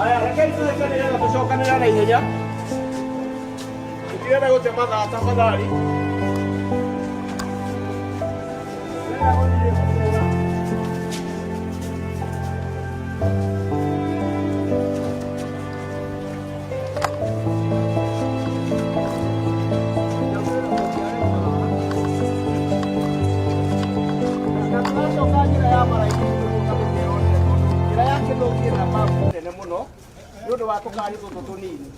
Aya, rekei tũrekanĩre na tũcokanĩre na ihenya. Tũtirenda gũte mathaa tafadhali. Tũrenda gũthiĩ kũhũra. Na tũracoka njĩra ya maraihu tũgũka mĩtero nene tondũ njĩra ya kĩthũki ĩna mabu nene mũno nĩ ũndũ wa tũkari tũtũ tũnini.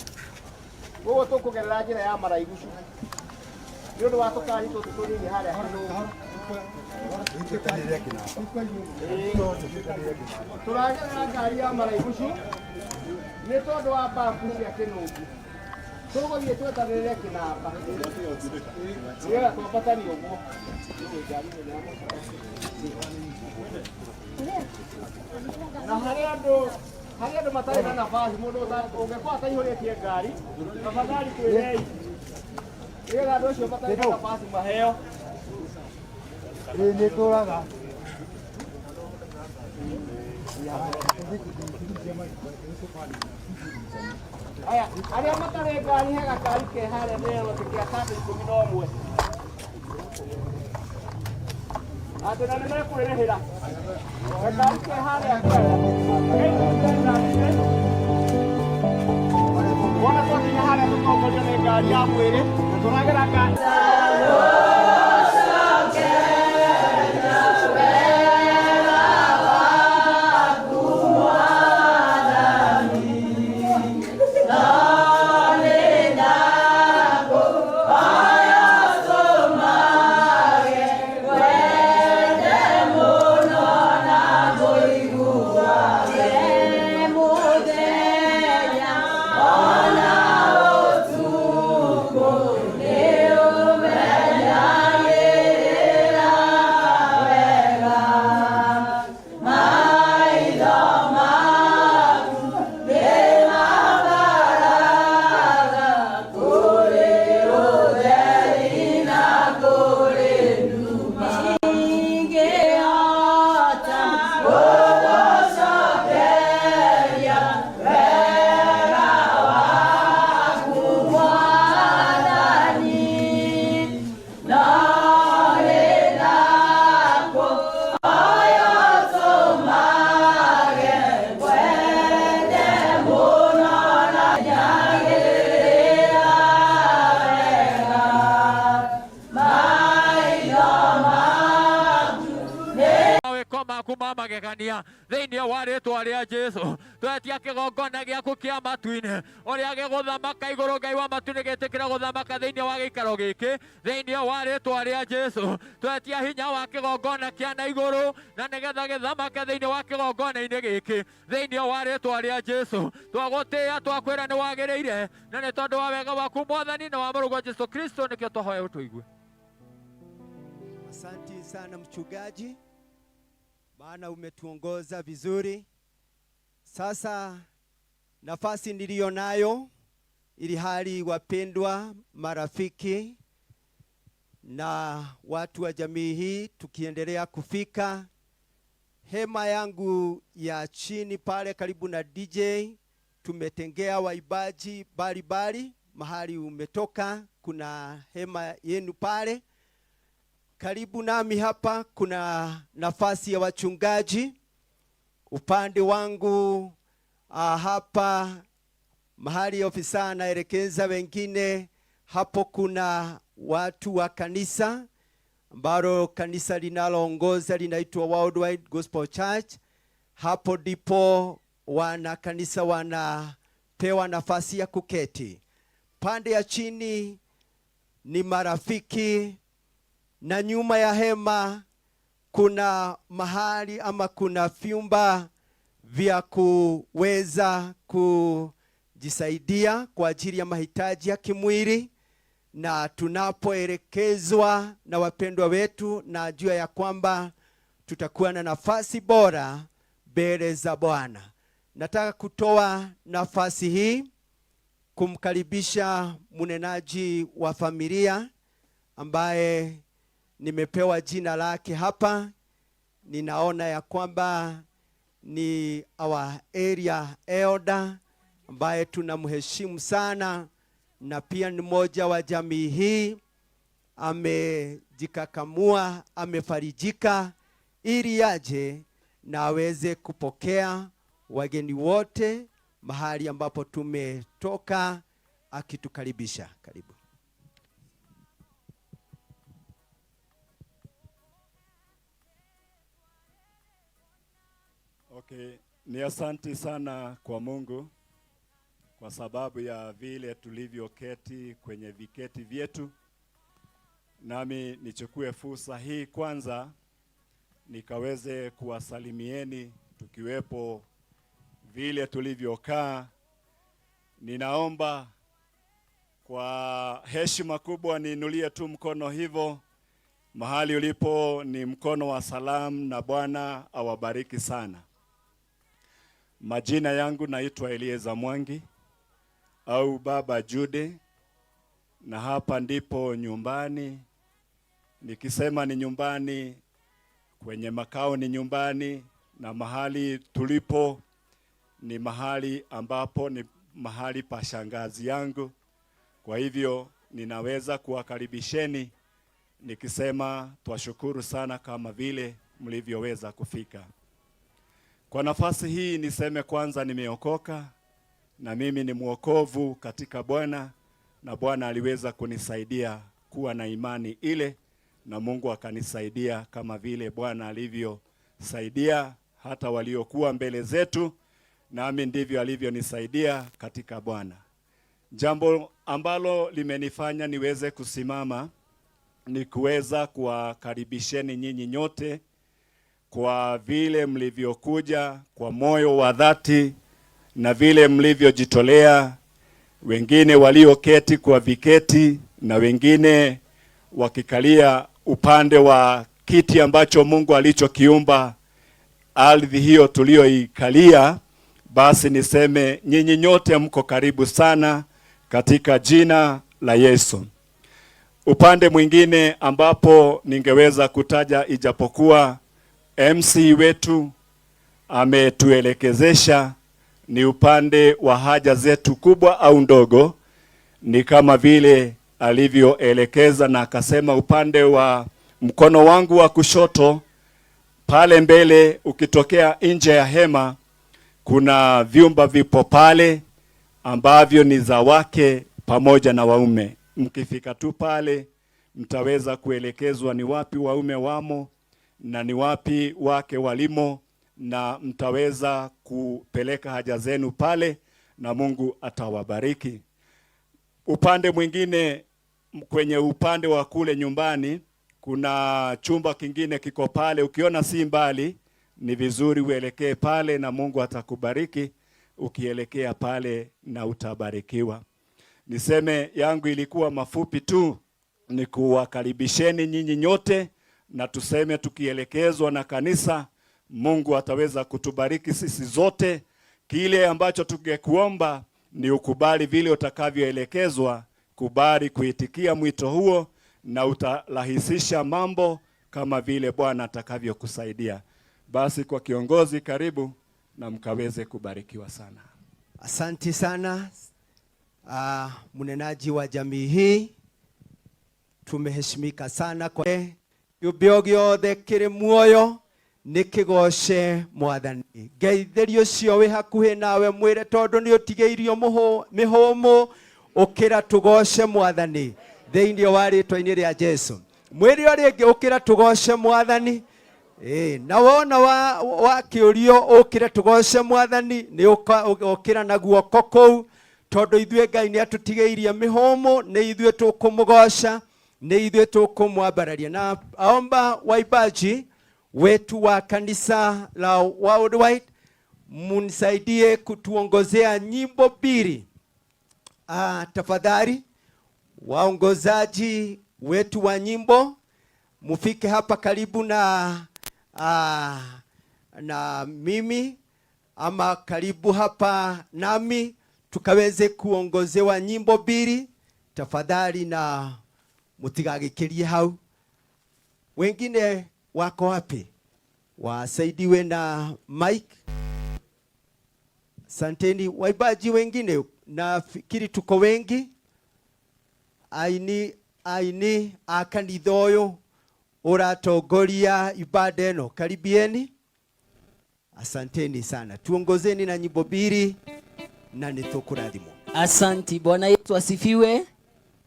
Koguo tũkũgerera njĩra ya maraigucu nĩ ũndũ wa tũkari tũtũ tũnini harĩa kĩthũki. Tũragerera ngari ya maraigucu nĩ tondũ wa mbabu cia kĩnũngi. Tũgũthiĩ twetanĩrĩre kĩnamba nĩgetha twambatanie ũguo. Na harĩ andũ Harĩ andũ matarĩ na nafasi, mũndũ ũngĩkorwo ataihũrĩtie ngari, tafadhali twĩrei nĩgetha andũ acio matarĩ na nafasi maheo. Ĩ nĩ tũraga. Aya, arĩa matarĩ ngari, he gakari ke harĩa ndĩrerwo atĩ kĩa kandũ 11 atĩ na nĩmekwĩrĩhĩra gakari ke harĩa mbere. Wona twakinya harĩa tũtongorio nĩ ngari ya mwĩrĩ na tũragera ngari. Mawĩko maku ma magegania thĩinĩ wa rĩtwa rĩa Jesu. Twetia kĩgongona gĩaku kĩa matu-inĩ ũrĩa gĩgũthamaka igũrũ, Ngai wa matu-inĩ, gĩtĩkĩra gũthamaka thĩinĩ wa gĩikaro gĩkĩ thĩinĩ wa rĩtwa rĩa Jesu. Twetia hinya wa kĩgongona kĩa na igũrũ na nĩgetha gĩthamake thĩinĩ wa kĩgongona-inĩ gĩkĩ thĩinĩ wa rĩtwa rĩa Jesu. Twagũtĩĩa, twakwĩra nĩ wagĩrĩire, na nĩ tondũ wa wega waku Mwathani na wa mũrũguo Jesu Kristo nĩkĩo twahoya ũtũigue. Asante sana mchungaji, maana umetuongoza vizuri. Sasa nafasi niliyo nayo, ili hali wapendwa marafiki na watu wa jamii hii, tukiendelea kufika hema yangu ya chini pale karibu na DJ, tumetengea waimbaji mbalimbali. Mahali umetoka kuna hema yenu pale. Karibu nami hapa kuna nafasi ya wachungaji. Upande wangu hapa mahali ofisa anaelekeza wengine, hapo kuna watu wa kanisa ambalo kanisa linaloongoza linaitwa Worldwide Gospel Church. Hapo ndipo wana kanisa wanapewa nafasi ya kuketi. Pande ya chini ni marafiki, na nyuma ya hema kuna mahali ama kuna vyumba vya kuweza kujisaidia kwa ajili ya mahitaji ya kimwili, na tunapoelekezwa na wapendwa wetu, na jua ya kwamba tutakuwa na nafasi bora mbele za Bwana. Nataka kutoa nafasi hii kumkaribisha mnenaji wa familia ambaye nimepewa jina lake hapa. Ninaona ya kwamba ni our area elder ambaye tunamheshimu sana na pia ni mmoja wa jamii hii. Amejikakamua, amefarijika ili aje na aweze kupokea wageni wote mahali ambapo tumetoka akitukaribisha. Karibu. Okay, ni asanti sana kwa Mungu kwa sababu ya vile tulivyoketi kwenye viketi vyetu. Nami nichukue fursa hii kwanza nikaweze kuwasalimieni tukiwepo vile tulivyokaa. Ninaomba kwa heshima kubwa niinulie tu mkono hivyo. Mahali ulipo ni mkono wa salamu, na Bwana awabariki sana. Majina yangu naitwa Elieza Mwangi au Baba Jude, na hapa ndipo nyumbani. Nikisema ni nyumbani, kwenye makao ni nyumbani, na mahali tulipo ni mahali ambapo ni mahali pa shangazi yangu. Kwa hivyo ninaweza kuwakaribisheni nikisema twashukuru sana kama vile mlivyoweza kufika. Kwa nafasi hii niseme kwanza nimeokoka na mimi ni mwokovu katika Bwana, na Bwana aliweza kunisaidia kuwa na imani ile, na Mungu akanisaidia kama vile Bwana alivyosaidia hata waliokuwa mbele zetu, nami ndivyo alivyonisaidia katika Bwana. Jambo ambalo limenifanya niweze kusimama ni kuweza kuwakaribisheni nyinyi nyote kwa vile mlivyokuja kwa moyo wa dhati na vile mlivyojitolea, wengine walioketi kwa viketi na wengine wakikalia upande wa kiti ambacho Mungu alichokiumba ardhi hiyo tuliyoikalia. Basi niseme nyinyi nyote mko karibu sana katika jina la Yesu. Upande mwingine ambapo ningeweza kutaja, ijapokuwa MC wetu ametuelekezesha, ni upande wa haja zetu kubwa au ndogo, ni kama vile alivyoelekeza na akasema upande wa mkono wangu wa kushoto pale mbele, ukitokea nje ya hema, kuna vyumba vipo pale ambavyo ni za wake pamoja na waume. Mkifika tu pale mtaweza kuelekezwa ni wapi waume wamo na ni wapi wake walimo, na mtaweza kupeleka haja zenu pale na Mungu atawabariki. Upande mwingine, kwenye upande wa kule nyumbani, kuna chumba kingine kiko pale. Ukiona si mbali, ni vizuri uelekee pale na Mungu atakubariki ukielekea pale na utabarikiwa. Niseme yangu ilikuwa mafupi tu, ni kuwakaribisheni nyinyi nyote, na tuseme tukielekezwa na kanisa, Mungu ataweza kutubariki sisi zote. Kile ambacho tungekuomba ni ukubali vile utakavyoelekezwa, kubali kuitikia mwito huo, na utarahisisha mambo kama vile Bwana atakavyokusaidia. Basi kwa kiongozi, karibu na mkaweze kubarikiwa sana. Asanti sana mnenaji wa jamii hii, tumeheshimika sana kwa kĩũmbe o gĩothe kĩrĩ muoyo nĩ kĩgoce Mwathani. Ngeithĩria ũcio wĩ hakuhĩ nawe, mwĩre tondũ nĩ ũtigĩirio mĩhũmũ, ũkĩra tũgoce Mwathani thĩinĩ wa rĩtwa-inĩ rĩa Jesu. Mwĩre o rĩngĩ, ũkĩra tũgoce Mwathani. Ĩĩ, na wona wa kĩũrio ũkĩre tũgoce Mwathani, nĩ ũkĩra na guoko kũu, tondũ ithuĩ Ngai nĩ atũtigĩirie mĩhũmũ, nĩ ithuĩ tũkũmũgoca, nĩ ithuĩ tũkũmwambararia. Na aomba waimbaji wetu wa kanisa la Worldwide munisaidie kutuongozea nyimbo mbili. Tafadhali waongozaji wetu wa nyimbo mufike hapa karibu na mimi ama karibu hapa nami tukaweze kuongozewa nyimbo mbili tafadhali, na mutigagikirie hau. Wengine wako wapi? Wasaidiwe na mic. Santeni waimbaji wengine, nafikiri tuko wengi. Aini a kanitha ũyũ ũratongoria ibada ĩno, karibieni. Asanteni sana, tuongozeni na nyimbo mbili na nĩtũkũrathimwo. Asanti. Bwana Yesu asifiwe.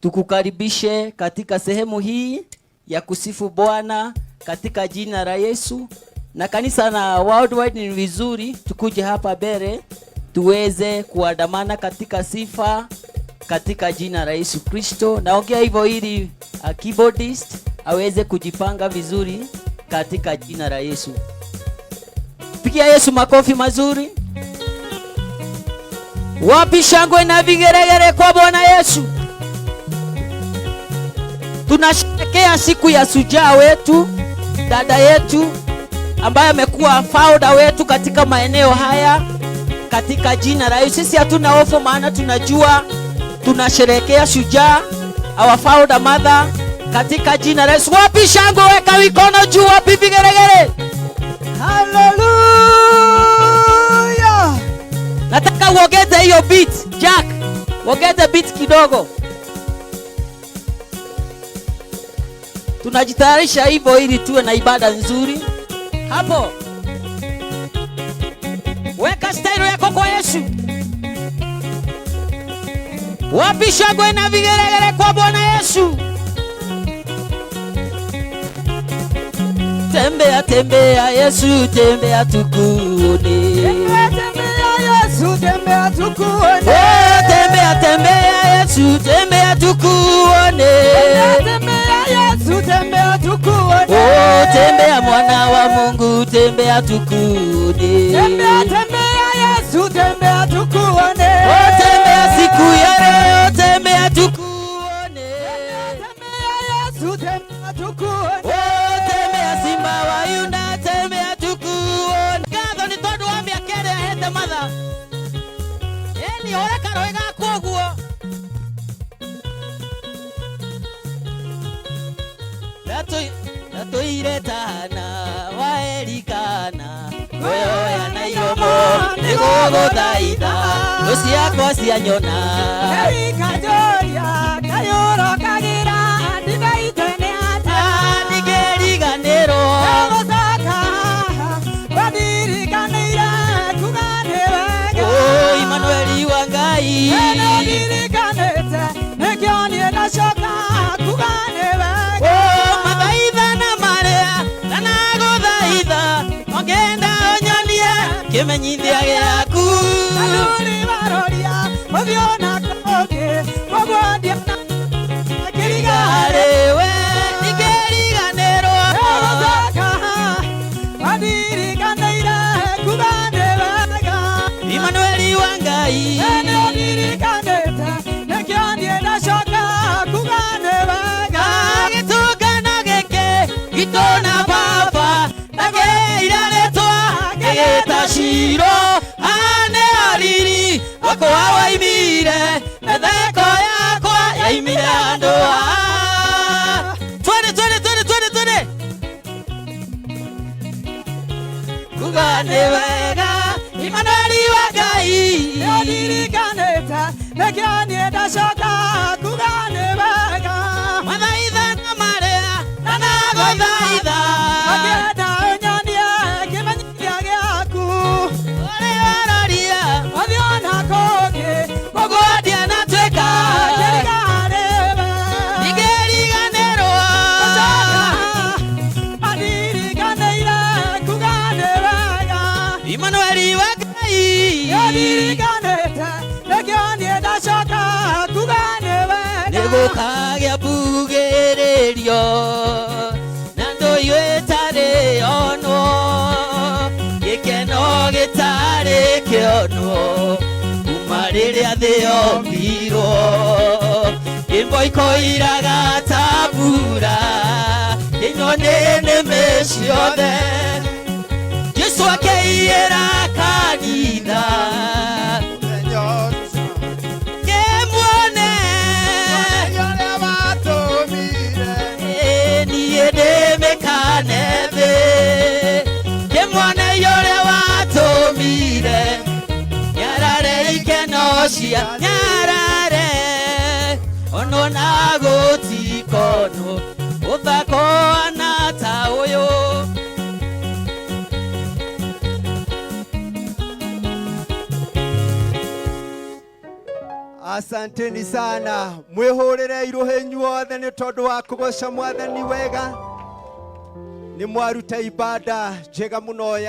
Tukukaribishe katika sehemu hii ya kusifu Bwana katika jina la Yesu. Na kanisa na Worldwide ni vizuri tukuje hapa mbele tuweze kuandamana katika sifa katika jina la Yesu Kristo. Naongea hivyo ili keyboardist aweze kujipanga vizuri katika jina la Yesu. Pigia Yesu makofi mazuri. Wapi shangwe na vigeregere kwa Bwana Yesu? Tunasherehekea siku ya shujaa wetu, dada yetu ambaye amekuwa founder wetu katika maeneo haya. Katika jina la Yesu. Sisi hatuna hofu, maana tunajua tunasherehekea shujaa, our founder mother, katika jina la Yesu. Wapi shangwe? Weka mikono juu, wapi vigelegele? Hallelujah! Nataka uongeze hiyo beat, Jack, uongeze beat kidogo. Tunajitayarisha hivyo ili tuwe na ibada nzuri. Hapo weka style yako kwa Yesu. Wapi shangwe na vigelegele kwa Bwana Yesu? Tembea, tembea Yesu, tembea tukuone. Tembea, tembea Yesu, tembea tukuone. Oh, tembea, tembea Yesu, tembea tukuone. Tembea, tembea Yesu, tembea tukuone. Oh, tembea mwana wa Mungu, tembea tukuone. Tembea, tembea Yesu, tembea tukuone. Oh, tembea siku ya leo, tembea tukuone. Tembea Yesu, tembea tukuone. Oh, tembea simba wa Yuda, tembea tukuone. Ngatho nĩ tondũ wa mĩaka ĩrĩa ahete matha. Ĩni hũre karũĩ gaku ũguo. Ndatũire tana wa Elikana, ngũyoya na iromo nĩgũgũthaitha, thũ ciakwa cianyona. Ikajoria kayũrokagĩra ndigaitwe nĩ atĩa. Ndingĩriganĩrwo. Gũcoka wanirikanĩire kuga nĩ wega. Oh, Immanueli wa Ngai. Nĩndirikanĩte nĩkĩo niĩ ndacoka kuga nĩ wega. Oh, mathaitha na marĩa ndanagũthaitha, ongenda ũnyonie kĩmenyithia gĩaku. Athuri maroria ũthiũ na kũngĩ, koguo ndiona kĩrigarĩ. Harĩ we ndingĩriganĩrwo. Gũcoka wanirikanĩire kuga nĩ wega. Immanueli wa Ngai. Nĩndirikanĩte nĩkĩo niĩ ndacoka kuga nĩ wega. Gĩtũngano gĩkĩ gitũ na baba ndagĩire rĩtwa ngĩgĩta Shilo. Haha nĩho riri wakwa waimire, mĩtheko yakwa yaimire handũ haha. Twende, twende, twende, twende, twende. Kuga nĩ wega Immanueli wa Ngai. Nĩndirikanĩte nĩkĩo niĩ ndacoka kuga nĩ wega. Mathaitha na marĩa ndanagũthaitha, Akĩenda ũnyonie kĩmenyithia gĩaku. ũrĩa waroria Ũthiũ na kũngĩ, ũguo ndianatuĩka. kĩrigarĩwe. Ndingĩriganĩrwo. Andirikanĩire kuga nĩ wega. Immanueli wa Ngai. Nĩndirikanĩte nĩkĩo niĩ ndacoka kuga nĩ wega. Nĩgũkagĩa mbugĩrĩrio na ndũyũ ĩtarĩ yonwo, gĩkeno gĩtarĩ kĩonwo kuma rĩrĩa thĩ yombirwo. Ĩmbo ikoiraga ta mbura, ĩno nĩ nĩmĩ ciothe. Jesũ akeiyĩra kanitha kĩmuone. Niĩ ndĩmĩkane thĩ, kĩmuone ũrĩa watũmire, nyarare ikeno cia nyarare, onwo na gũtikonwo ũthako wana ta ũyũ. Asanteni sana, mwihurire iruhi inyuothe nĩ tondũ wa kũgoca mwathani wega. Nĩ mwaruta ibada njega mũno ya